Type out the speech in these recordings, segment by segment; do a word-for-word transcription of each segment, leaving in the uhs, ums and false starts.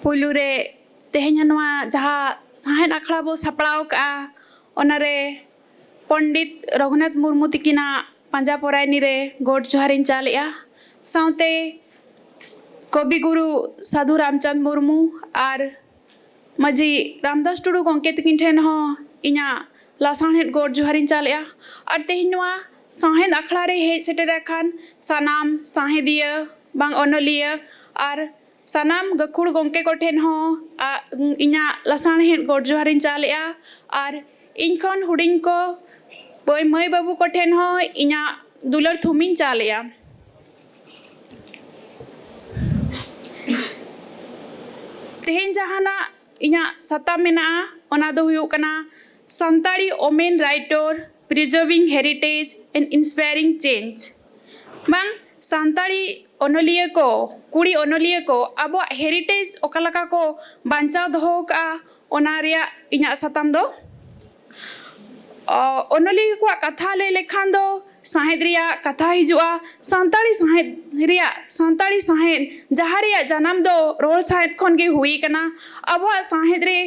ᱯᱩᱭᱞᱩ ᱨᱮ ᱛᱮᱦᱮᱧ ᱱᱚᱣᱟ ᱡᱟᱦᱟᱸ ᱥᱟᱶᱦᱮᱫ ᱟᱠᱷᱲᱟ ᱵᱚ ᱥᱟᱯᱲᱟᱣ ᱠᱟᱜᱼᱟ, ᱚᱱᱟᱨᱮ ᱯᱚᱱᱰᱤᱛ ᱨᱚᱜᱷᱩᱱᱟᱛᱷ ᱢᱩᱨᱢᱩ ᱛᱤᱠᱤᱱᱟᱜ ᱯᱟᱸᱡᱟ ᱯᱚᱨᱟᱭᱱᱤ ᱨᱮ ᱜᱚᱰ ᱡᱚᱦᱟᱨᱤᱧ ᱪᱟᱞᱮᱜᱼᱟ᱾ ᱥᱟᱶᱛᱮ ᱠᱚᱵᱤ ᱜᱩᱨᱩ ᱥᱟᱹᱫᱷᱩ ᱨᱟᱢᱪᱟᱸᱫᱽ ᱢᱩᱨᱢᱩ ᱟᱨ ᱢᱟᱹᱡᱷᱤ ᱨᱟᱢᱫᱟᱥ ᱴᱩᱰᱩ ᱜᱚᱢᱠᱮ ᱛᱤᱠᱤᱱ ᱴᱷᱮᱱ ᱦᱚᱸ ᱤᱧᱟᱹᱜ ᱞᱟᱥᱟᱬᱦᱮᱫ ᱜᱚᱰ ᱡᱚᱦᱟᱨᱤᱧ ᱪᱟᱞᱮᱜᱼᱟ᱾ ᱟᱨ ᱛᱮᱦᱮᱧ ᱱᱚᱣᱟ ᱥᱟᱶᱦᱮᱫ ᱟᱠᱷᱲᱟ ᱨᱮ ᱦᱮᱡ ᱥᱮᱴᱮᱨ ᱟᱠᱟᱱ ᱥᱟᱱᱟᱢ ᱥᱟᱶᱦᱮᱫᱤᱭᱟᱹ ᱵᱟᱝ ᱚᱱᱚᱞᱤᱭᱟᱹ ᱟᱨ ᱥᱟᱱᱟᱢ ᱜᱟᱹᱠᱷᱩᱲ ᱜᱚᱢᱠᱮ ᱠᱚᱴᱷᱮᱱ ᱦᱚᱸ, ᱟ, ᱤᱧᱟᱹᱜ ᱞᱟᱥᱟᱬᱦᱮᱫ ᱜᱚᱰ ᱡᱚᱦᱟᱨᱤᱧ ᱪᱟᱞᱮᱜᱼᱟ᱾ ᱟᱨ ᱤᱧ ᱠᱷᱚᱱ ᱦᱩᱰᱤᱧ ᱠᱚ ᱵᱟᱹᱭ ᱢᱟᱹᱭ ᱵᱟᱹᱵᱩ ᱠᱚᱴᱷᱮᱱ ᱦᱚᱸ ᱤᱧᱟᱹᱜ ᱫᱩᱞᱟᱹᱲ ᱛᱷᱩᱢᱤᱧ ᱪᱟᱞᱮᱜᱼᱟ᱾ ᱛᱮᱦᱮᱧ ᱡᱟᱦᱟᱱᱟᱜ ᱤᱧᱟᱹᱜ ᱥᱟᱛᱟᱢ ᱢᱮᱱᱟᱜᱼᱟ, ᱚᱱᱟ ᱫᱚ ᱦᱩᱭᱩᱜ ᱠᱟᱱᱟ Santali women writer, preserving heritage and inspiring change᱾ ᱵᱟᱝ, ᱥᱟᱱᱛᱟᱲᱤ ᱚᱱᱚᱞᱤᱭᱟᱹ ᱠᱚ, ᱠᱩᱲᱤ ᱚᱱᱚᱞᱤᱭᱟᱹ ᱠᱚ ᱟᱵᱚᱣᱟᱜ heritage ᱚᱠᱟ ᱞᱮᱠᱟ ᱠᱚ ᱵᱟᱧᱪᱟᱣ ᱫᱚᱦᱚ ᱟᱠᱟᱫᱼᱟ, ᱚᱱᱟ ᱨᱮᱭᱟᱜ ᱤᱧᱟᱹᱜ ᱥᱟᱛᱟᱢ ᱫᱚ᱾ ᱚ, ᱚᱱᱚᱞᱤᱭᱟᱹ ᱠᱚᱣᱟᱜ ᱠᱟᱛᱷᱟ ᱞᱟᱹᱭ ᱞᱮᱠᱷᱟᱱ ᱫᱚ ᱥᱟᱶᱦᱮᱫ ᱨᱮᱭᱟᱜ ᱠᱟᱛᱷᱟ ᱦᱤᱡᱩᱜᱼᱟ᱾ ᱥᱟᱱᱛᱟᱲᱤ ᱥᱟᱶᱦᱮᱫ ᱨᱮᱭᱟᱜ, ᱥᱟᱱᱛᱟᱲᱤ ᱥᱟᱶᱦᱮᱫ ᱡᱟᱦᱟᱸ ᱨᱮᱭᱟᱜ ᱡᱟᱱᱟᱢ ᱫᱚ ᱨᱚᱲ ᱥᱟᱶᱦᱮᱫ ᱠᱷᱚᱱ ᱜᱮ ᱦᱩᱭ ᱟᱠᱟᱱᱟ᱾ ᱟᱵᱚᱣᱟᱜ ᱥᱟᱶᱦᱮᱫ ᱨᱮ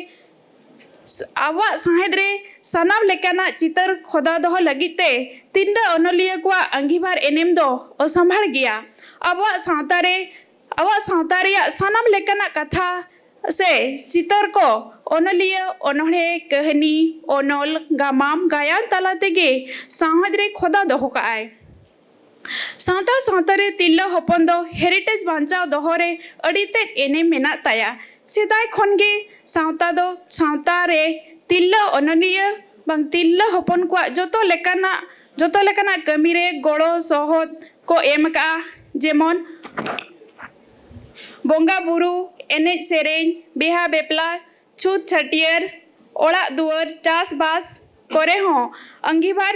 ᱟᱵᱚᱣᱟᱜ ᱥᱟᱶᱦᱮᱫ ᱨᱮ ᱥᱟᱱᱟᱢ ᱞᱮᱠᱟᱱᱟᱜ ᱪᱤᱛᱟᱹᱨ ᱠᱷᱚᱫᱟ ᱫᱚᱦᱚ ᱞᱟᱹᱜᱤᱫ ᱛᱮ ᱛᱤᱨᱞᱟᱹ ᱚᱱᱚᱞᱤᱭᱟᱹ ᱠᱚᱣᱟᱜ ᱟᱸᱜᱤᱵᱷᱟᱨ ᱮᱱᱮᱢ ᱫᱚ ᱚᱥᱟᱢᱵᱷᱟᱲ ᱜᱮᱭᱟ᱾ ᱟᱵᱚᱣᱟᱜ ᱥᱟᱶᱛᱟ ᱨᱮ, ᱟᱵᱚᱣᱟᱜ ᱥᱟᱶᱛᱟ ᱨᱮᱭᱟᱜ ᱥᱟᱱᱟᱢ ᱞᱮᱠᱟᱱᱟᱜ ᱠᱟᱛᱷᱟ ᱥᱮ ᱪᱤᱛᱟᱹᱨ ᱠᱚ ᱚᱱᱚᱞᱤᱭᱟᱹ, ᱚᱱᱚᱬᱦᱮ, ᱠᱟᱹᱦᱱᱤ, ᱚᱱᱚᱞ, ᱜᱟᱢᱟᱢ, ᱜᱟᱭᱟᱱ ᱛᱟᱞᱟ ᱛᱮᱜᱮ ᱥᱟᱶᱦᱮᱫ ᱨᱮ ᱠᱷᱚᱫᱟ ᱫᱚᱦᱚ ᱠᱟᱜᱼᱟᱭ᱾ ᱥᱟᱱᱛᱟᱲ ᱥᱟᱶᱛᱟ ᱨᱮ ᱛᱤᱨᱞᱟᱹ ᱦᱚᱯᱚᱱ ᱫᱚ heritage ᱵᱟᱧᱪᱟᱣ ᱫᱚᱦᱚ ᱨᱮ ᱟᱹᱰᱤ ᱛᱮᱫ ᱮᱱᱮᱢ ᱢᱮᱱᱟᱜ ᱛᱟᱭᱟ᱾ ᱥᱮᱫᱟᱭ ᱠᱷᱚᱱ ᱜᱮ ᱥᱟᱶᱛᱟ ᱫᱚ, ᱥᱟᱶᱛᱟ ᱨᱮ ᱛᱤᱨᱞᱟᱹ ᱚᱱᱚᱞᱤᱭᱟᱹ ᱵᱟᱝ ᱛᱤᱨᱞᱟᱹ ᱦᱚᱯᱚᱱ ᱠᱚᱣᱟᱜ ᱡᱚᱛᱚ ᱞᱮᱠᱟᱱᱟᱜ, ᱡᱚᱛᱚ ᱞᱮᱠᱟᱱᱟᱜ ᱠᱟᱹᱢᱤ ᱨᱮ ᱜᱚᱲᱚ ᱥᱚᱦᱚᱫ ᱠᱚ ᱮᱢ ᱟᱠᱟᱜᱼᱟ᱾ ᱡᱮᱢᱚᱱ ᱵᱚᱸᱜᱟ ᱵᱩᱨᱩ, ᱮᱱᱮᱡ ᱥᱮᱨᱮᱧ, ᱵᱤᱦᱟ ᱵᱮᱯᱞᱟ, ᱪᱷᱩᱛ ᱪᱷᱟᱹᱴᱭᱟᱹᱨ, ᱚᱲᱟᱜ ᱫᱩᱣᱟᱹᱨ, ᱪᱟᱥᱵᱟᱥ ᱠᱚᱨᱮ ᱦᱚᱸ ᱟᱸᱜᱤᱵᱷᱟᱨ,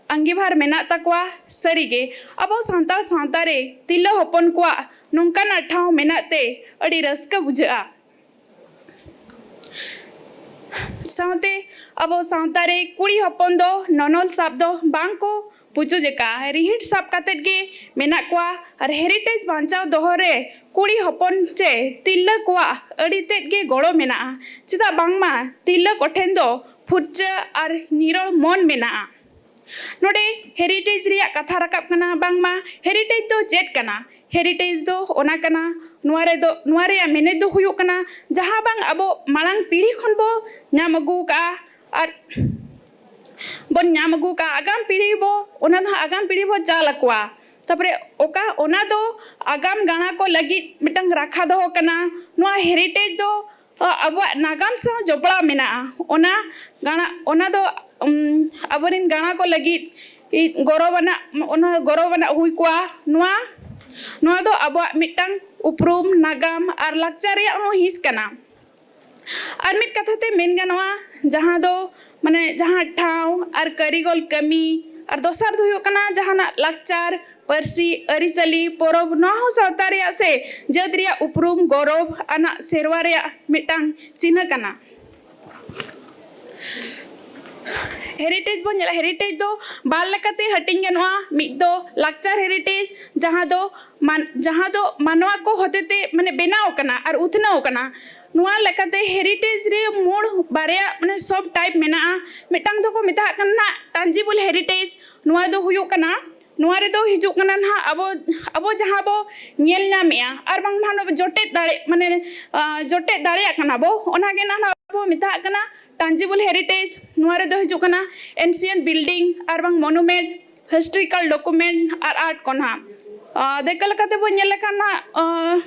ᱟᱸᱜᱤᱵᱷᱟᱨ ᱢᱮᱱᱟᱜ ᱛᱟᱠᱚᱣᱟ᱾ ᱥᱟᱹᱨᱤᱜᱮ ᱟᱵᱚ ᱥᱟᱱᱛᱟᱲ ᱥᱟᱶᱛᱟ ᱨᱮ ᱛᱤᱨᱞᱟᱹ ᱦᱚᱯᱚᱱ ᱠᱚᱣᱟᱜ ᱱᱚᱝᱠᱟᱱᱟᱜ ᱴᱷᱟᱶ ᱢᱮᱱᱟᱜ ᱛᱮ ᱟᱹᱰᱤ ᱨᱟᱹᱥᱠᱟᱹ ᱵᱩᱡᱷᱟᱹᱜᱼᱟ᱾ ᱥᱟᱶᱛᱮ ᱟᱵᱚ ᱥᱟᱶᱛᱟ ᱨᱮ ᱠᱩᱲᱤ ᱦᱚᱯᱚᱱ ᱫᱚ ᱱᱚᱱᱚᱞ ᱥᱟᱵ ᱫᱚ ᱵᱟᱝ ᱠᱚ ᱯᱩᱡᱟᱹ ᱞᱮᱠᱟ ᱨᱤᱦᱤᱴ ᱥᱟᱵ ᱠᱟᱛᱮᱫ ᱜᱮ ᱢᱮᱱᱟᱜ ᱠᱚᱣᱟ᱾ ᱟᱨ ᱦᱮᱨᱤᱴᱮᱡᱽ ᱵᱟᱧᱪᱟᱣ ᱫᱚᱦᱚ ᱨᱮ ᱠᱩᱲᱤ ᱦᱚᱯᱚᱱ ᱪᱮ ᱛᱤᱨᱞᱟᱹ ᱠᱚᱣᱟᱜ ᱟᱹᱰᱤ ᱛᱮᱫ ᱜᱮ ᱜᱚᱲᱚ ᱢᱮᱱᱟᱜᱼᱟ᱾ ᱪᱮᱫᱟᱜ ᱵᱟᱝᱢᱟ ᱛᱤᱨᱞᱟᱹ ᱠᱚᱴᱷᱮᱱ ᱫᱚ ᱯᱷᱩᱨᱪᱟᱹ ᱟᱨ ᱱᱤᱨᱚᱲ ᱢᱚᱱ ᱢᱮᱱᱟᱜᱼᱟ᱾ ᱱᱚᱰᱮ ᱦᱮᱨᱤᱴᱮᱡᱽ ᱨᱮᱭᱟᱜ ᱠᱟᱛᱷᱟ ᱨᱟᱠᱟᱵ ᱠᱟᱱᱟ᱾ ᱵᱟᱝᱢᱟ ᱦᱮᱨᱤᱴᱮᱡᱽ ᱫᱚ ᱪᱮᱫ ᱠᱟᱱᱟ? ᱦᱮᱨᱤᱴᱮᱡᱽ ᱫᱚ ᱚᱱᱟ ᱠᱟᱱᱟ, ᱱᱚᱣᱟ ᱨᱮᱫᱚ, ᱱᱚᱣᱟ ᱨᱮᱭᱟᱜ ᱢᱮᱱᱮᱫ ᱫᱚ ᱦᱩᱭᱩᱜ ᱠᱟᱱᱟ, ᱡᱟᱦᱟᱸ ᱵᱟᱝ ᱟᱵᱚ ᱢᱟᱲᱟᱝ ᱯᱤᱲᱦᱤ ᱠᱷᱚᱱ ᱵᱚ ᱧᱟᱢ ᱟᱹᱜᱩ ᱠᱟᱜᱼᱟ ᱟᱨ ᱵᱚᱱ ᱧᱟᱢ ᱟᱹᱜᱩ ᱠᱟᱜᱼᱟ, ᱟᱜᱟᱢ ᱯᱤᱲᱦᱤ ᱵᱚ, ᱚᱱᱟ ᱫᱚ ᱦᱟᱸᱜ ᱟᱜᱟᱢ ᱯᱤᱲᱦᱤ ᱵᱚ ᱪᱟᱞ ᱟᱠᱚᱣᱟ᱾ ᱛᱟᱯᱚᱨᱮ ᱚᱠᱟ, ᱚᱱᱟ ᱫᱚ ᱟᱜᱟᱢ ᱜᱟᱬᱟ ᱠᱚ ᱞᱟᱹᱜᱤᱫ ᱢᱤᱫᱴᱟᱝ ᱨᱟᱠᱷᱟ ᱫᱚᱦᱚ ᱠᱟᱱᱟ᱾ ᱱᱚᱣᱟ ᱦᱮᱨᱤᱴᱮᱡᱽ ᱫᱚ ᱟᱵᱚᱣᱟᱜ ᱱᱟᱜᱟᱢ ᱥᱟᱶ ᱡᱚᱯᱲᱟᱣ ᱢᱮᱱᱟᱜᱼᱟ᱾ ᱚᱱᱟ ᱜᱟᱬᱟ, ᱚᱱᱟ ᱫᱚ, ᱩᱢ, ᱟᱵᱚᱨᱮᱱ ᱜᱟᱬᱟ ᱠᱚ ᱞᱟᱹᱜᱤᱫ ᱜᱚᱨᱚᱵᱟᱱᱟᱜ, ᱚᱱᱟ ᱜᱚᱨᱚᱵᱟᱱᱟᱜ ᱦᱩᱭ ᱠᱚᱜᱼᱟ᱾ ᱱᱚᱣᱟ, ᱱᱚᱣᱟ ᱫᱚ ᱟᱵᱚᱣᱟᱜ ᱢᱤᱫᱴᱟᱝ ᱩᱯᱨᱩᱢ, ᱱᱟᱜᱟᱢ ᱟᱨ ᱞᱟᱠᱪᱟᱨ ᱨᱮᱭᱟᱜ ᱦᱚᱸ ᱦᱤᱸᱥ ᱠᱟᱱᱟ᱾ ᱟᱨ ᱢᱤᱫ ᱠᱟᱛᱷᱟ ᱛᱮ ᱢᱮᱱ ᱜᱟᱱᱚᱜᱼᱟ, ᱡᱟᱦᱟᱸ ᱫᱚ, ᱢᱟᱱᱮ, ᱡᱟᱦᱟᱸ ᱴᱷᱟᱶ ᱟᱨ ᱠᱟᱹᱨᱤᱜᱚᱞ ᱠᱟᱹᱢᱤ, ᱟᱨ ᱫᱚᱥᱟᱨ ᱫᱚ ᱦᱩᱭᱩᱜ ᱠᱟᱱᱟ ᱡᱟᱦᱟᱱᱟᱜ ᱞᱟᱠᱪᱟᱨ, ᱯᱟᱹᱨᱥᱤ, ᱟᱹᱨᱤᱪᱟᱹᱞᱤ, ᱯᱚᱨᱚᱵᱽ, ᱱᱚᱣᱟ ᱦᱚᱸ ᱥᱟᱶᱛᱟ ᱨᱮᱭᱟᱜ ᱥᱮ ᱡᱟᱹᱛ ᱨᱮᱭᱟᱜ ᱩᱯᱨᱩᱢ, ᱜᱚᱨᱚᱵᱽ ᱟᱱᱟᱜ ᱥᱮᱨᱣᱟ ᱨᱮᱭᱟᱜ ᱢᱤᱫᱴᱟᱝ ᱪᱤᱱᱦᱟᱹ ᱠᱟᱱᱟ᱾ ᱦᱮᱨᱤᱴᱮᱡᱽ ᱵᱚᱱ ᱧᱮᱞᱟ, ᱦᱮᱨᱤᱴᱮᱡᱽ ᱫᱚ ᱵᱟᱨ ᱞᱮᱠᱟᱛᱮ ᱦᱟᱹᱴᱤᱧ ᱜᱟᱱᱚᱜᱼᱟ᱾ ᱢᱤᱫ ᱫᱚ ᱞᱟᱠᱪᱟᱨ ᱦᱮᱨᱤᱴᱮᱡᱽ, ᱡᱟᱦᱟᱸ ᱫᱚ ᱢᱟᱱ-, ᱡᱟᱦᱟᱸ ᱫᱚ ᱢᱟᱱᱣᱟ ᱠᱚ ᱦᱚᱛᱮᱛᱮ, ᱢᱟᱱᱮ, ᱵᱮᱱᱟᱣ ᱟᱠᱟᱱᱟ ᱟᱨ ᱩᱛᱱᱟᱹᱣ ᱟᱠᱟᱱᱟ᱾ ᱱᱚᱣᱟ ᱞᱮᱠᱟᱛᱮ ᱦᱮᱨᱤᱴᱮᱡᱽ ᱨᱮ ᱢᱩᱬ ᱵᱟᱨᱭᱟ, ᱢᱟᱱᱮ, ᱥᱚᱵ ᱴᱟᱭᱤᱯ ᱢᱮᱱᱟᱜᱼᱟ᱾ ᱢᱤᱫᱴᱟᱝ ᱫᱚᱠᱚ ᱢᱮᱛᱟᱜ ᱠᱟᱱᱟ ᱱᱟᱜ ᱴᱟᱱᱡᱤᱵᱚᱞ ᱦᱮᱨᱤᱴᱮᱡᱽ᱾ ᱱᱚᱣᱟ ᱫᱚ ᱦᱩᱭᱩᱜ ᱠᱟᱱᱟ, ᱱᱚᱣᱟ ᱨᱮᱫᱚ ᱦᱤᱡᱩᱜ ᱠᱟᱱᱟ ᱱᱟᱦᱟᱜ ᱟᱵᱚ, ᱟᱵᱚ ᱡᱟᱦᱟᱸ ᱵᱚ ᱧᱮᱞ ᱧᱟᱢᱮᱜᱼᱟ ᱟᱨ ᱵᱟᱝᱢᱟ ᱱᱚᱣᱟ ᱡᱚᱴᱮᱫ ᱫᱟᱲᱮ, ᱢᱟᱱᱮ, ᱟᱸ, ᱡᱚᱴᱮᱫ ᱫᱟᱲᱮᱭᱟᱜ ᱠᱟᱱᱟ ᱵᱚ, ᱚᱱᱟ ᱜᱮ ᱱᱟᱦᱟᱜ ᱵᱚ ᱢᱮᱛᱟᱜ ᱠᱟᱱᱟ ᱴᱟᱱᱡᱤᱵᱚᱞ ᱦᱮᱨᱤᱴᱮᱡᱽ᱾ ᱱᱚᱣᱟ ᱨᱮᱫᱚ ᱦᱤᱡᱩᱜ ᱠᱟᱱᱟ ᱮᱱᱥᱤᱭᱮᱱᱴ ᱵᱤᱞᱰᱤᱝ ᱟᱨ ᱵᱟᱝ ᱢᱚᱱᱩᱢᱮᱱᱴ, ᱦᱤᱥᱴᱨᱤᱠᱟᱞ ᱰᱚᱠᱩᱢᱮᱱᱴ ᱟᱨ ᱟᱨᱴ ᱠᱚ ᱱᱟᱦᱟᱜ᱾ ᱟᱸ, ᱫᱟᱹᱭᱠᱟᱹ ᱞᱮᱠᱟᱛᱮ ᱵᱚ ᱧᱮᱞ ᱞᱮᱠᱷᱟᱱ ᱱᱟᱦᱟᱜ, ᱟᱸ,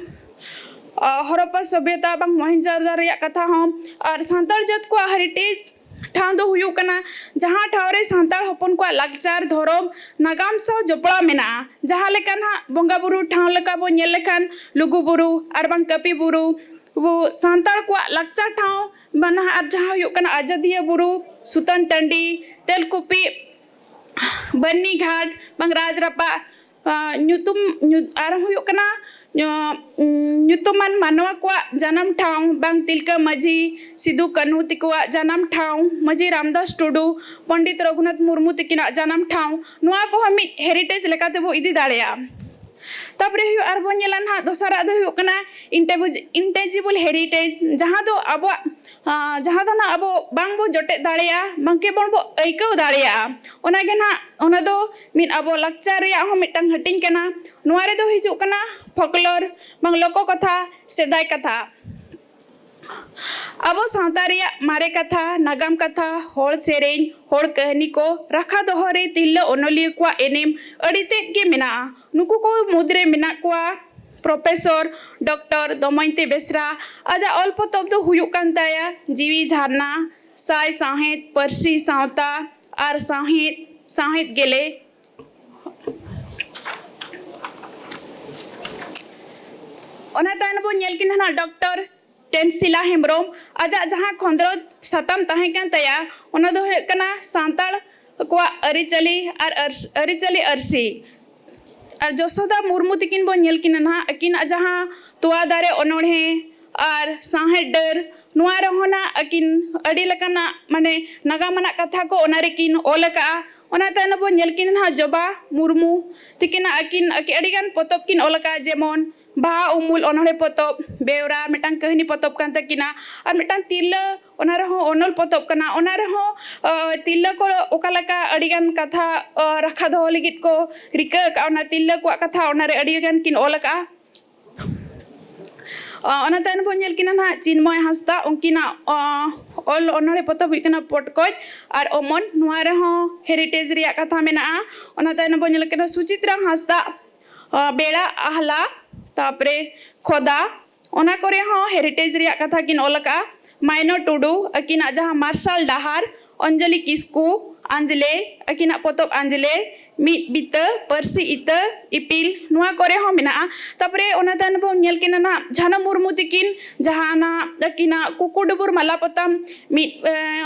ᱟᱸ, ᱦᱚᱨᱚᱯᱯᱟ ᱥᱚᱵᱷᱭᱚᱛᱟ ᱵᱟᱝ ᱢᱚᱦᱮᱱᱡᱳᱫᱟᱲᱳ ᱨᱮᱭᱟᱜ ᱠᱟᱛᱷᱟ ᱦᱚᱸ, ᱟᱨ ᱥᱟᱱᱛᱟᱲ ᱡᱟᱹᱛ ᱠᱚᱣᱟᱜ ᱦᱮᱨᱤᱴᱮᱡᱽ ᱴᱷᱟᱶ ᱫᱚ ᱦᱩᱭᱩᱜ ᱠᱟᱱᱟ ᱡᱟᱦᱟᱸ ᱴᱷᱟᱶ ᱨᱮ ᱥᱟᱱᱛᱟᱲ ᱦᱚᱯᱚᱱ ᱠᱚᱣᱟᱜ ᱞᱟᱠᱪᱟᱨ, ᱫᱷᱚᱨᱚᱢ, ᱱᱟᱜᱟᱢ ᱥᱟᱶ ᱡᱚᱯᱲᱟᱣ ᱢᱮᱱᱟᱜᱼᱟ᱾ ᱡᱟᱦᱟᱸ ᱞᱮᱠᱟ ᱱᱟᱦᱟᱜ ᱵᱚᱸᱜᱟ ᱵᱩᱨᱩ ᱴᱷᱟᱶ ᱞᱮᱠᱟ ᱵᱚ ᱧᱮᱞ ᱞᱮᱠᱷᱟᱱ ᱞᱩᱜᱩ ᱵᱩᱨᱩ ᱟᱨ ᱵᱟᱝ ᱠᱟᱹᱯᱤ ᱵᱩᱨᱩ, ᱟᱵᱚ ᱥᱟᱱᱛᱟᱲ ᱠᱚᱣᱟᱜ ᱞᱟᱠᱪᱟᱨ ᱴᱷᱟᱶ ᱢᱟᱱᱟᱦ ᱟᱨ ᱡᱟᱦᱟᱸ ᱦᱩᱭᱩᱜ ᱠᱟᱱᱟ ᱟᱡᱚᱫᱤᱭᱟᱹ ᱵᱩᱨᱩ, ᱥᱩᱛᱟᱱ ᱴᱟᱺᱰᱤ, ᱛᱮᱞᱠᱩᱯᱤ, ᱵᱟᱹᱨᱱᱤ ᱜᱷᱟᱴ, ᱵᱟᱝ ᱨᱟᱡᱽ ᱨᱟᱯᱟᱜ, ᱟᱸ, ᱧᱩᱛᱩᱢ, ᱧᱩ-, ᱟᱨ ᱦᱩᱭᱩᱜ ᱠᱟᱱᱟ ᱧᱩᱛᱩᱢᱟᱱ ᱢᱟᱱᱣᱟ ᱠᱚᱣᱟᱜ ᱡᱟᱱᱟᱢ ᱴᱷᱟᱶ, ᱵᱟᱝ ᱛᱤᱞᱠᱟᱹ ᱢᱟᱹᱡᱷᱤ, ᱥᱤᱫᱩ ᱠᱟᱹᱱᱦᱩ ᱛᱟᱠᱚᱣᱟᱜ ᱡᱟᱱᱟᱢ ᱴᱷᱟᱶ, ᱢᱟᱹᱡᱷᱤ ᱨᱟᱢᱫᱟᱥ ᱴᱩᱰᱩ, ᱯᱚᱱᱰᱤᱛ ᱨᱚᱜᱷᱩᱱᱟᱛᱷ ᱢᱩᱨᱢᱩ ᱛᱟᱹᱠᱤᱱᱟᱜ ᱡᱟᱱᱟᱢ ᱴᱷᱟᱶ, ᱱᱚᱣᱟ ᱠᱚᱦᱚᱸ ᱢᱤᱫ ᱦᱮᱨᱤᱴᱮᱡᱽ ᱞᱮᱠᱟᱛᱮᱵᱚ ᱤᱫᱤ ᱫᱟᱲᱮᱭᱟᱜᱼᱟ᱾ ᱛᱟᱨᱯᱚᱨᱮ ᱦᱩᱭᱩᱜ, ᱟᱨᱵᱚᱱ ᱧᱮᱞᱟ ᱱᱟᱦᱟᱜ, ᱫᱚᱥᱟᱨᱟᱜ ᱫᱚ ᱦᱩᱭᱩᱜ ᱠᱟᱱᱟ ᱤᱱᱴᱮᱵᱩᱡᱽ-, ᱤᱱᱴᱮᱡᱤᱵᱚᱞ ᱦᱮᱨᱤᱴᱮᱡᱽ, ᱡᱟᱦᱟᱸ ᱫᱚ ᱟᱵᱚᱣᱟᱜ, ᱟᱸ, ᱡᱟᱦᱟᱸ ᱫᱚ ᱱᱟᱦᱟᱜ ᱟᱵᱚ ᱵᱟᱝᱵᱚ ᱡᱚᱴᱮᱫ ᱫᱟᱲᱮᱭᱟᱜᱼᱟ, ᱵᱟᱝ ᱠᱮᱵᱚᱞ ᱵᱚ ᱟᱹᱭᱠᱟᱹᱣ ᱫᱟᱲᱮᱭᱟᱜᱼᱟ᱾ ᱚᱱᱟᱜᱮ ᱱᱟᱦᱟᱜ, ᱚᱱᱟ ᱫᱚ ᱢᱤᱫ ᱟᱵᱚ ᱞᱟᱠᱪᱟᱨ ᱨᱮᱭᱟᱜ ᱦᱚᱸ ᱢᱤᱫᱴᱟᱝ ᱦᱟᱹᱴᱤᱧ ᱠᱟᱱᱟ᱾ ᱱᱚᱣᱟ ᱨᱮᱫᱚ ᱦᱤᱡᱩᱜ ᱠᱟᱱᱟ ᱯᱷᱚᱠᱞᱳᱨ, ᱵᱟᱝ ᱞᱳᱠᱚ ᱠᱟᱛᱷᱟ, ᱥᱮᱫᱟᱭ ᱠᱟᱛᱷᱟ᱾ ᱟᱵᱚ ᱥᱟᱶᱛᱟ ᱨᱮᱭᱟᱜ ᱢᱟᱨᱮ ᱠᱟᱛᱷᱟ, ᱱᱟᱜᱟᱢ ᱠᱟᱛᱷᱟ, ᱦᱚᱲ ᱥᱮᱨᱮᱧ, ᱦᱚᱲ ᱠᱟᱹᱦᱱᱤ ᱠᱚ ᱨᱟᱠᱷᱟ ᱫᱚᱦᱚ ᱨᱮ ᱛᱤᱨᱞᱟᱹ ᱚᱱᱚᱞᱤᱭᱟᱹ ᱠᱚᱣᱟᱜ ᱮᱱᱮᱢ ᱟᱹᱰᱤ ᱛᱮᱫ ᱜᱮ ᱢᱮᱱᱟᱜᱼᱟ᱾ ᱱᱩᱠᱩ ᱠᱚ ᱢᱩᱫᱽᱨᱮ ᱢᱮᱱᱟᱜ ᱠᱚᱣᱟ ᱯᱨᱚᱯᱷᱮᱥᱚᱨ ᱰᱚᱠᱴᱚᱨ ᱫᱚᱢᱚᱭᱚᱱᱛᱤ ᱵᱮᱥᱨᱟ᱾ ᱟᱡᱟᱜ ᱚᱞ ᱯᱚᱛᱚᱵ ᱫᱚ ᱦᱩᱭᱩᱜ ᱠᱟᱱ ᱛᱟᱭᱟ ᱡᱤᱣᱤ ᱡᱷᱟᱨᱱᱟ, ᱥᱟᱭ ᱥᱟᱶᱦᱮᱫ, ᱯᱟᱹᱨᱥᱤ ᱥᱟᱶᱛᱟ ᱟᱨ ᱥᱟᱶᱦᱮᱫ, ᱥᱟᱶᱦᱮᱫ ᱜᱮᱞᱮ᱾ ᱚᱱᱟ ᱛᱟᱭᱱᱚᱢ ᱵᱚᱱ ᱧᱮᱞ ᱠᱤᱱᱟ ᱱᱟᱦᱟᱜ ᱰᱚᱠᱴᱚᱨ ᱴᱮᱱᱥᱤᱞᱟ ᱦᱮᱢᱵᱨᱚᱢ᱾ ᱟᱡᱟᱜ ᱡᱟᱦᱟᱸ ᱠᱷᱚᱸᱫᱽᱨᱚᱸᱫᱽ ᱥᱟᱛᱟᱢ ᱛᱟᱦᱮᱸ ᱠᱟᱱ ᱛᱟᱭᱟ, ᱚᱱᱟ ᱫᱚ ᱦᱩᱭᱩᱜ ᱠᱟᱱᱟ ᱥᱟᱱᱛᱟᱲ ᱠᱚᱣᱟᱜ ᱟᱹᱨᱤᱪᱟᱹᱞᱤ ᱟᱨ ᱟᱹᱨᱥ-, ᱟᱹᱨᱤᱪᱟᱹᱞᱤ ᱟᱹᱨᱥᱤ᱾ ᱟᱨ ᱡᱚᱥᱳᱫᱟ ᱢᱩᱨᱢᱩ ᱛᱟᱹᱠᱤᱱ ᱵᱚᱱ ᱧᱮᱞ ᱠᱤᱱᱟ ᱱᱟᱦᱟᱜ, ᱟᱹᱠᱤᱱᱟᱜ ᱡᱟᱦᱟᱸ ᱛᱚᱣᱟ ᱫᱟᱨᱮ ᱚᱱᱚᱬᱦᱮ ᱟᱨ ᱥᱟᱶᱦᱮᱫ ᱰᱟᱹᱨ, ᱱᱚᱣᱟ ᱨᱮᱦᱚᱸ ᱱᱟᱜ ᱟᱹᱠᱤᱱ ᱟᱹᱰᱤ ᱞᱮᱠᱟᱱᱟᱜ, ᱢᱟᱱᱮ, ᱱᱟᱜᱟᱢ ᱟᱱᱟᱜ ᱠᱟᱛᱷᱟ ᱠᱚ ᱚᱱᱟ ᱨᱮᱠᱤᱱ ᱚᱞ ᱟᱠᱟᱜᱼᱟ᱾ ᱚᱱᱟ ᱛᱟᱭᱱᱚᱢ ᱵᱚᱱ ᱧᱮᱞ ᱠᱤᱱᱟ ᱱᱟᱦᱟᱜ ᱡᱚᱵᱟ ᱢᱩᱨᱢᱩ ᱛᱟᱹᱠᱤᱱᱟᱜ, ᱟᱹᱠᱤᱱ, ᱟᱹᱠᱤᱱ ᱟᱹᱰᱤᱜᱟᱱ ᱯᱚᱛᱚᱵ ᱠᱤᱱ ᱚᱞ ᱟᱠᱟᱫᱼᱟ, ᱡᱮᱢᱚᱱ ᱵᱟᱦᱟ ᱩᱢᱩᱞ ᱚᱱᱚᱬᱦᱮ ᱯᱚᱛᱚᱵ, ᱵᱮᱣᱨᱟ ᱢᱤᱫᱴᱟᱝ ᱠᱟᱹᱦᱱᱤ ᱯᱚᱛᱚᱵ ᱠᱟᱱ ᱛᱟᱹᱠᱤᱱᱟ, ᱟᱨ ᱢᱤᱫᱴᱟᱝ ᱛᱤᱨᱞᱟᱹ, ᱚᱱᱟ ᱨᱮᱦᱚᱸ ᱚᱱᱚᱞ ᱯᱚᱛᱚᱵ ᱠᱟᱱᱟ, ᱚᱱᱟ ᱨᱮᱦᱚᱸ, ᱟᱹ, ᱛᱤᱨᱞᱟᱹ ᱠᱚ ᱚᱠᱟ ᱞᱮᱠᱟ ᱟᱹᱰᱤᱜᱟᱱ ᱠᱟᱛᱷᱟ, ᱟᱹ, ᱨᱟᱠᱷᱟ ᱫᱚᱦᱚ ᱞᱟᱹᱜᱤᱫ ᱠᱚ ᱨᱤᱠᱟᱹ ᱟᱠᱟᱫᱼᱟ, ᱚᱱᱟ ᱛᱤᱨᱞᱟᱹ ᱠᱚᱣᱟᱜ ᱠᱟᱛᱷᱟ ᱚᱱᱟ ᱨᱮ ᱟᱹᱰᱤᱜᱟᱱ ᱠᱤᱱ ᱚᱞ ᱟᱠᱟᱫᱼᱟ᱾ ᱟᱹ, ᱚᱱᱟ ᱛᱟᱭᱱᱚᱢ ᱵᱚᱱ ᱧᱮᱞ ᱠᱤᱱᱟ ᱱᱟᱦᱟᱜ ᱪᱤᱱᱢᱚᱭ ᱦᱟᱸᱥᱫᱟ, ᱩᱱᱠᱤᱱᱟᱜ, ᱟᱹ, ᱚᱞ ᱚᱱᱚᱬᱦᱮ ᱯᱚᱛᱚᱵ ᱦᱩᱭᱩᱜ ᱠᱟᱱᱟ ᱯᱚᱴᱠᱚᱡ ᱟᱨ ᱚᱢᱚᱱ, ᱱᱚᱣᱟ ᱨᱮᱦᱚᱸ ᱦᱮᱨᱤᱴᱮᱡᱽ ᱨᱮᱭᱟᱜ ᱠᱟᱛᱷᱟ ᱢᱮᱱᱟᱜᱼᱟ᱾ ᱚᱱᱟ ᱛᱟᱭᱱᱚᱢ ᱵᱚᱱ ᱧᱮᱞ ᱠᱤᱱᱟ ᱥᱩᱪᱤᱛᱨᱟ ᱦᱟᱸᱥᱫᱟ, ᱟᱹ, ᱵᱮᱲᱟ ᱟᱦᱞᱟ, ᱛᱟᱨᱯᱚᱨᱮ ᱠᱷᱚᱫᱟ, ᱚᱱᱟ ᱠᱚᱨᱮ ᱦᱚᱸ ᱦᱮᱨᱤᱴᱮᱡᱽ ᱨᱮᱭᱟᱜ ᱠᱟᱛᱷᱟ ᱠᱤᱱ ᱚᱞ ᱟᱠᱟᱫᱼᱟ᱾ ᱢᱟᱭᱱᱚ ᱴᱩᱰᱩ, ᱟᱹᱠᱤᱱᱟᱜ ᱡᱟᱦᱟᱸ ᱢᱟᱨᱥᱟᱞ ᱰᱟᱦᱟᱨ, ᱚᱧᱡᱚᱞᱤ ᱠᱤᱥᱠᱩ, ᱟᱸᱡᱽᱞᱮ, ᱟᱹᱠᱤᱱᱟᱜ ᱯᱚᱛᱚᱵ ᱟᱸᱡᱽᱞᱮ, ᱢᱤᱫ ᱵᱤᱛᱟᱹ, ᱯᱟᱹᱨᱥᱤ ᱤᱛᱟᱹ, ᱤᱯᱤᱞ, ᱱᱚᱣᱟ ᱠᱚᱨᱮ ᱦᱚᱸ ᱢᱮᱱᱟᱜᱼᱟ᱾ ᱛᱟᱯᱚᱨᱮ ᱚᱱᱟ ᱛᱟᱭᱱᱚᱢ ᱵᱚᱱ ᱧᱮᱞ ᱠᱤᱱᱟ ᱱᱟᱦᱟᱜ ᱡᱷᱟᱱᱚ ᱢᱩᱨᱢᱩ ᱛᱤᱠᱤᱱ, ᱡᱟᱦᱟᱸ ᱱᱟᱦᱟᱜ ᱟᱹᱠᱤᱱᱟᱜ ᱠᱩᱠᱩ ᱰᱩᱵᱩᱨ ᱢᱟᱞᱟ ᱯᱚᱛᱟᱢ ᱢᱤᱫ, ᱮ,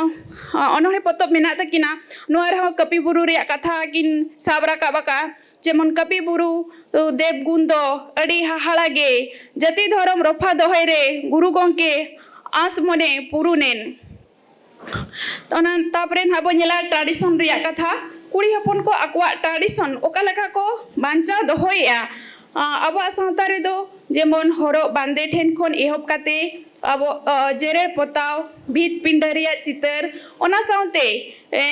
ᱚᱱᱚᱬᱦᱮ ᱯᱚᱛᱚᱵ ᱢᱮᱱᱟᱜ ᱛᱟᱹᱠᱤᱱᱟ᱾ ᱱᱚᱣᱟ ᱨᱮᱦᱚᱸ ᱠᱟᱹᱯᱤ ᱵᱩᱨᱩ ᱨᱮᱭᱟᱜ ᱠᱟᱛᱷᱟ ᱠᱤᱱ ᱥᱟᱵ ᱨᱟᱠᱟᱵ ᱟᱠᱟᱫᱼᱟ᱾ ᱡᱮᱢᱚᱱ ᱠᱟᱹᱯᱤ ᱵᱩᱨᱩ ᱫᱮᱵ ᱜᱩᱱ ᱫᱚ ᱟᱹᱰᱤ ᱦᱟᱦᱟᱲᱟ ᱜᱮ, ᱡᱟᱹᱛᱤ ᱫᱷᱚᱨᱚᱢ ᱨᱚᱯᱷᱟ ᱫᱚᱦᱚᱭ ᱨᱮ ᱜᱩᱨᱩ ᱜᱚᱢᱠᱮ ᱟᱸᱥ ᱢᱚᱱᱮ ᱯᱩᱨᱩᱱᱮᱱ᱾ ᱚᱱᱟ ᱛᱟᱯᱚᱨᱮ ᱱᱟᱦᱟᱜ ᱵᱚᱱ ᱧᱮᱞᱟ tradition ᱨᱮᱭᱟᱜ ᱠᱟᱛᱷᱟ᱾ ᱠᱩᱲᱤ ᱦᱚᱯᱚᱱ ᱠᱚ ᱟᱠᱚᱣᱟᱜ tradition ᱚᱠᱟ ᱞᱮᱠᱟ ᱠᱚ ᱵᱟᱧᱪᱟᱣ ᱫᱚᱦᱚᱭᱮᱫᱼᱟ᱾ ᱟ, ᱟᱵᱚᱣᱟᱜ ᱥᱟᱶᱛᱟ ᱨᱮᱫᱚ ᱡᱮᱢᱚᱱ ᱦᱚᱨᱚᱜ ᱵᱟᱸᱫᱮ ᱴᱷᱮᱱ ᱠᱷᱚᱱ ᱮᱦᱚᱵ ᱠᱟᱛᱮ ᱟᱵᱚ, ᱟ, ᱡᱮᱨᱮᱲ ᱯᱚᱛᱟᱣ, ᱵᱷᱤᱛ ᱯᱤᱸᱰᱟᱹ ᱨᱮᱭᱟᱜ ᱪᱤᱛᱟᱹᱨ, ᱚᱱᱟ ᱥᱟᱶᱛᱮ, ᱮ,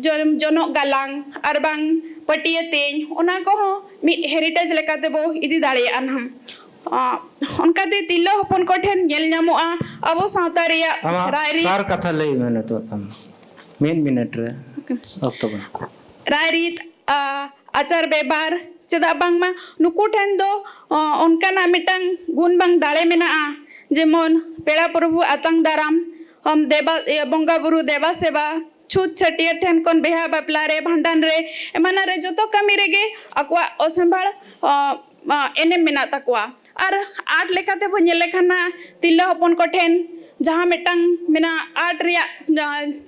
ᱡᱚᱱ-, ᱡᱚᱱᱚᱜ ᱜᱟᱞᱟᱝ ᱟᱨ ᱵᱟᱝ ᱯᱟᱹᱴᱭᱟᱹ ᱛᱮᱧ, ᱚᱱᱟ ᱠᱚᱦᱚᱸ ᱢᱤᱫ heritage ᱞᱮᱠᱟ ᱛᱮᱵᱚ ᱤᱫᱤ ᱫᱟᱲᱮᱭᱟᱜᱼᱟ ᱱᱟᱦᱟᱜ᱾ ᱟ, ᱚᱱᱠᱟᱛᱮ ᱛᱤᱨᱞᱟᱹ ᱦᱚᱯᱚᱱ ᱠᱚᱴᱷᱮᱱ ᱧᱮᱞ ᱧᱟᱢᱚᱜᱼᱟ ᱟᱵᱚ ᱥᱟᱶᱛᱟ ᱨᱮᱭᱟᱜ ᱟᱢᱟᱜ ᱨᱟᱭᱨᱤᱛ᱾ ᱥᱟᱨ ᱠᱟᱛᱷᱟ ᱞᱟᱹᱭ ᱢᱮ ᱱᱤᱛᱚᱜ ᱛᱟᱢ᱾ ᱢᱤᱫ ᱢᱤᱱᱤᱴ ᱨᱮ᱾ Okay᱾ ᱚᱠᱛᱚ ᱵᱟᱹᱱᱩᱜ᱾ ᱨᱟᱭᱨᱤᱛ, ᱟ, ᱟᱪᱟᱨ ᱵᱮᱵᱷᱟᱨ, ᱪᱮᱫᱟᱜ ᱵᱟᱝᱢᱟ ᱱᱩᱠᱩ ᱴᱷᱮᱱ ᱫᱚ, ᱚ, ᱚᱱᱠᱟᱱᱟᱜ ᱢᱤᱫᱴᱟᱝ ᱜᱩᱱ ᱵᱟᱝ ᱫᱟᱲᱮ ᱢᱮᱱᱟᱜᱼᱟ, ᱡᱮᱢᱚᱱ ᱯᱮᱲᱟ ᱯᱨᱚᱵᱷᱩ ᱟᱛᱟᱝ ᱫᱟᱨᱟᱢ, ᱚᱢ, ᱫᱮᱵᱟ, ᱤᱭᱟᱹ, ᱵᱚᱸᱜᱟ ᱵᱩᱨᱩ ᱫᱮᱵᱟ ᱥᱮᱵᱟ, ᱪᱷᱩᱛ ᱪᱷᱟᱹᱴᱭᱟᱹᱨ ᱴᱷᱮᱱ ᱠᱷᱚᱱ ᱵᱤᱦᱟ ᱵᱟᱯᱞᱟ ᱨᱮ, ᱵᱷᱟᱸᱰᱟᱱ ᱨᱮ, ᱮᱢᱟᱱ ᱨᱮ ᱡᱚᱛᱚ ᱠᱟᱹᱢᱤ ᱨᱮᱜᱮ ᱟᱠᱚᱣᱟᱜ ᱚᱥᱟᱢᱵᱷᱟᱲ, ᱚ, ᱚ, ᱮᱱᱮᱢ ᱢᱮᱱᱟᱜ ᱛᱟᱠᱚᱣᱟ᱾ ᱟᱨ art ᱞᱮᱠᱟᱛᱮ ᱵᱚᱱ ᱧᱮᱞ ᱞᱮᱠᱷᱟᱱ ᱱᱟᱜ ᱛᱤᱨᱞᱟᱹ ᱦᱚᱯᱚᱱ ᱠᱚᱴᱷᱮᱱ ᱡᱟᱦᱟᱸ ᱢᱤᱫᱴᱟᱝ ᱢᱮᱱᱟᱜᱼᱟ, art ᱨᱮᱭᱟᱜ ᱡᱟᱦᱟᱸ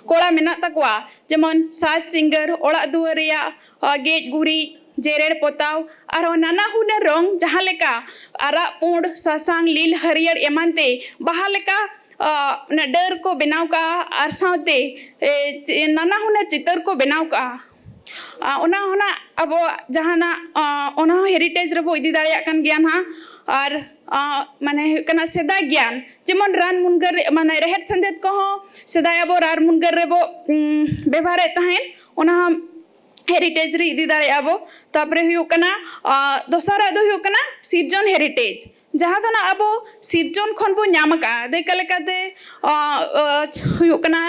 ᱠᱚᱲᱟ ᱢᱮᱱᱟᱜ ᱛᱟᱠᱚᱣᱟ, ᱡᱮᱢᱚᱱ ᱥᱟᱡᱽ ᱥᱤᱝᱜᱟᱹᱨ, ᱚᱲᱟᱜ ᱫᱩᱣᱟᱹᱨ ᱨᱮᱭᱟᱜ, ᱟ, ᱜᱮᱡ ᱜᱩᱨᱤᱡ, ᱡᱮᱨᱮᱲ ᱯᱚᱛᱟᱣ, ᱟᱨᱦᱚᱸ ᱱᱟᱱᱟ ᱦᱩᱱᱟᱹᱨ ᱨᱚᱝ, ᱡᱟᱦᱟᱸ ᱞᱮᱠᱟ ᱟᱨᱟᱜ, ᱯᱩᱸᱰ, ᱥᱟᱥᱟᱝ, ᱞᱤᱞ, ᱦᱟᱹᱨᱭᱟᱹᱲ ᱮᱢᱟᱱ ᱛᱮ ᱵᱟᱦᱟ ᱞᱮᱠᱟ, ᱟ, ᱚᱱᱟ ᱰᱟᱹᱨ ᱠᱚ ᱵᱮᱱᱟᱣ ᱠᱟᱜᱼᱟ ᱟᱨ ᱥᱟᱶᱛᱮ, ᱮ, ᱪᱮ-, ᱱᱟᱱᱟ ᱦᱩᱱᱟᱹᱨ ᱪᱤᱛᱟᱹᱨ ᱠᱚ ᱵᱮᱱᱟᱣ ᱠᱟᱜᱼᱟ᱾ ᱟ, ᱚᱱᱟ ᱦᱚᱸ ᱱᱟᱜ ᱟᱵᱚᱣᱟᱜ ᱡᱟᱦᱟᱱᱟᱜ, ᱟ, ᱚᱱᱟ ᱦᱚᱸ heritage ᱨᱮᱵᱚ ᱤᱫᱤ ᱫᱟᱲᱮᱭᱟᱜ ᱠᱟᱱ ᱜᱮᱭᱟ ᱱᱟᱦᱟᱜ᱾ ᱟᱨ, ᱟ, ᱢᱟᱱᱮ ᱦᱩᱭᱩᱜ ᱠᱟᱱᱟ ᱥᱮᱫᱟᱭ ᱜᱮᱭᱟᱱ, ᱡᱮᱢᱚᱱ ᱨᱟᱱ ᱢᱩᱱᱜᱟᱹᱨ ᱨᱮ, ᱢᱟᱱᱮ ᱨᱮᱦᱮᱫ ᱥᱮᱸᱫᱮᱫ ᱠᱚᱦᱚᱸ ᱥᱮᱫᱟᱭ ᱟᱵᱚ ᱨᱟᱱ ᱢᱩᱱᱜᱟᱹᱨ ᱨᱮᱵᱚ, ᱩᱢ, ᱵᱮᱵᱷᱟᱨᱮᱫ ᱛᱟᱦᱮᱸᱫ, ᱚᱱᱟ ᱦᱚᱸ heritage ᱨᱮ ᱤᱫᱤ ᱫᱟᱲᱮᱭᱟᱜᱼᱟ ᱵᱚ᱾ ᱛᱟᱯᱚᱨᱮ ᱦᱩᱭᱩᱜ ᱠᱟᱱᱟ, ᱟ, ᱫᱚᱥᱟᱨᱟᱜ ᱫᱚ ᱦᱩᱭᱩᱜ ᱠᱟᱱᱟ ᱥᱤᱨᱡᱚᱱ heritage, ᱡᱟᱦᱟᱸ ᱫᱚ ᱱᱟᱜ ᱟᱵᱚ ᱥᱤᱨᱡᱚᱱ ᱠᱷᱚᱱ ᱵᱚ ᱧᱟᱢ ᱟᱠᱟᱫᱼᱟ᱾ ᱫᱮᱠᱟ ᱞᱮᱠᱟᱛᱮ, ᱟ, ᱟ, ᱦᱩᱭᱩᱜ ᱠᱟᱱᱟ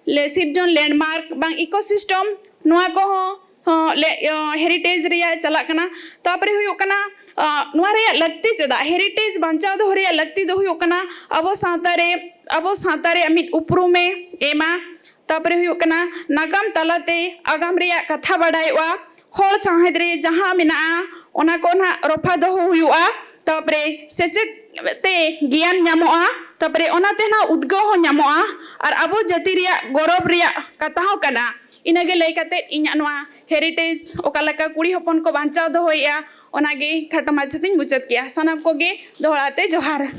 ᱞᱮ-, ᱥᱤᱨᱡᱚᱱ landmark ᱵᱟᱝ ecosystem, ᱱᱚᱣᱟ ᱠᱚᱦᱚᱸ, ᱦᱚᱸ, ᱞᱮ-, ᱟ, heritage ᱨᱮᱭᱟᱜ ᱪᱟᱞᱟᱜ ᱠᱟᱱᱟ᱾ ᱛᱟᱯᱚᱨᱮ ᱦᱩᱭᱩᱜ ᱠᱟᱱᱟ, ᱟ, ᱱᱚᱣᱟ ᱨᱮᱭᱟᱜ ᱞᱟᱹᱠᱛᱤ ᱪᱮᱫᱟᱜ? Heritage ᱵᱟᱧᱪᱟᱣ ᱫᱚᱦᱚ ᱨᱮᱭᱟᱜ ᱞᱟᱹᱠᱛᱤ ᱫᱚ ᱦᱩᱭᱩᱜ ᱠᱟᱱᱟ ᱟᱵᱚ ᱥᱟᱶᱛᱟ ᱨᱮ, ᱟᱵᱚ ᱥᱟᱶᱛᱟ ᱨᱮᱭᱟᱜ ᱢᱤᱫ ᱩᱯᱨᱩᱢᱮ ᱮᱢᱟ᱾ ᱛᱟᱯᱚᱨᱮ ᱦᱩᱭᱩᱜ ᱠᱟᱱᱟ ᱱᱟᱜᱟᱢ ᱛᱟᱞᱟᱛᱮ ᱟᱜᱟᱢ ᱨᱮᱭᱟᱜ ᱠᱟᱛᱷᱟ ᱵᱟᱰᱟᱭᱚᱜᱼᱟ, ᱦᱚᱲ ᱥᱟᱶᱦᱮᱫ ᱨᱮ ᱡᱟᱦᱟᱸ ᱢᱮᱱᱟᱜᱼᱟ ᱚᱱᱟ ᱠᱚ ᱱᱟᱦᱟᱜ ᱨᱚᱯᱷᱟ ᱫᱚᱦᱚ ᱦᱩᱭᱩᱜᱼᱟ᱾ ᱛᱟᱯᱚᱨᱮ ᱥᱮᱪᱮᱫ ᱛᱮ ᱜᱮᱭᱟᱱ ᱧᱟᱢᱚᱜᱼᱟ, ᱛᱟᱯᱚᱨᱮ ᱚᱱᱟᱛᱮ ᱱᱟᱦᱟᱜ ᱩᱫᱽᱜᱟᱹᱣ ᱦᱚᱸ ᱧᱟᱢᱚᱜᱼᱟ᱾ ᱟᱨ ᱟᱵᱚ ᱡᱟᱹᱛᱤ ᱨᱮᱭᱟᱜ ᱜᱚᱨᱚᱵᱽ ᱨᱮᱭᱟᱜ ᱠᱟᱛᱷᱟ ᱦᱚᱸ ᱠᱟᱱᱟ᱾ ᱤᱱᱟᱹᱜᱮ ᱞᱟᱹᱭ ᱠᱟᱛᱮ ᱤᱧᱟᱹᱜ ᱱᱚᱣᱟ ᱦᱮᱨᱤᱴᱮᱡᱽ ᱚᱠᱟ ᱞᱮᱠᱟ ᱠᱩᱲᱤ ᱦᱚᱯᱚᱱ ᱠᱚ ᱵᱟᱧᱪᱟᱣ ᱫᱚᱦᱚᱭᱮᱫᱼᱟ ᱚᱱᱟᱜᱮ ᱠᱷᱟᱴᱚ ᱢᱟᱪᱷᱟ ᱛᱤᱧ ᱢᱩᱪᱟᱹᱫ ᱠᱮᱜᱼᱟ᱾ ᱥᱟᱱᱟᱢ ᱠᱚᱜᱮ ᱫᱚᱦᱲᱟ ᱛᱮ ᱡᱚᱦᱟᱨ᱾